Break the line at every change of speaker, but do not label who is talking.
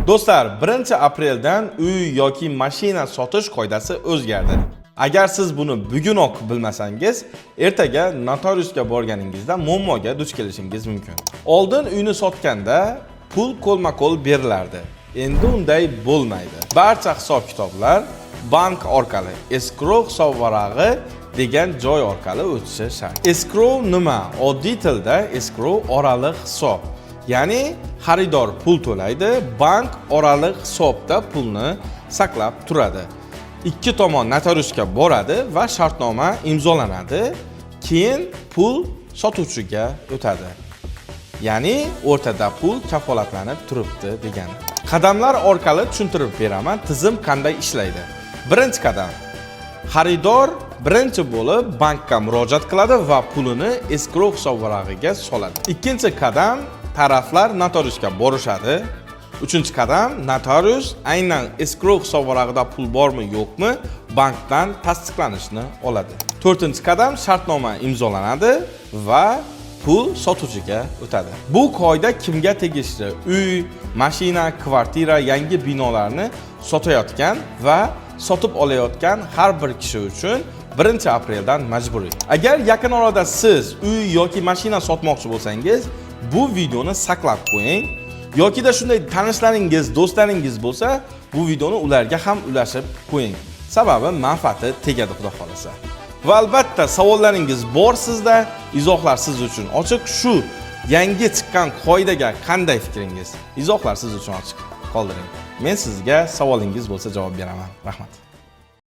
Do'stlar, 1-apreldan uy yoki mashina sotish qoidasi o'zgardi. Agar siz buni bugunoq bilmasangiz, ertaga notariusga borganingizda muammoga duch kelishingiz mumkin. Oldin uyni sotganda pul qo'lma-qo'l berilardi. Endi unday bo'lmaydi. Barcha hisob-kitoblar bank orqali, escrow hisobvarag'i degan joy orqali o'tishi shart. Escrow nima? Oddiy tilda escrow oraliq hisob. Ya'ni xaridor pul to'laydi, bank oraliq hisobda pulni saqlab turadi. Ikki tomon notariusga boradi va shartnoma imzolanadi. Keyin pul sotuvchiga o'tadi. Ya'ni o'rtada pul kafolatlanib turibdi degani. Qadamlar orqali tushuntirib beraman, tizim qanday ishlaydi. Birinchi qadam. Xaridor birinchi bo'lib bankka murojaat qiladi va pulini escrow hisobvarag'iga soladi. Ikkinchi qadam, taraflar notariusga borishadi. Uchinchi qadam, notarius aynan escrow hisobvarag'ida pul bormi, yo'qmi, bankdan tasdiqlanishni oladi. To'rtinchi qadam, shartnoma imzolanadi va pul sotuvchiga o'tadi. Bu qoida kimga tegishli? Uy, mashina, kvartira, yangi binolarni sotayotgan va sotib olayotgan har bir kishi uchun 1-apreldan majburiy. Agar yaqin orada siz uy yoki mashina sotmoqchi bo'lsangiz, bu videoni saqlab qo'ying. Yokida shunday tanishlaringiz, do'stlaringiz bo'lsa, bu videoni ularga ham ulashib qo'ying. Sababi manfaati tegadi, Xudo xolasa. Va albatta savollaringiz bor sizda, izohlar siz uchun ochiq. Shu yangi chiqqan qoidaga qanday fikringiz? Izohlar siz uchun ochiq. Qoldiring. Men sizga savolingiz bo'lsa javob beraman. Rahmat.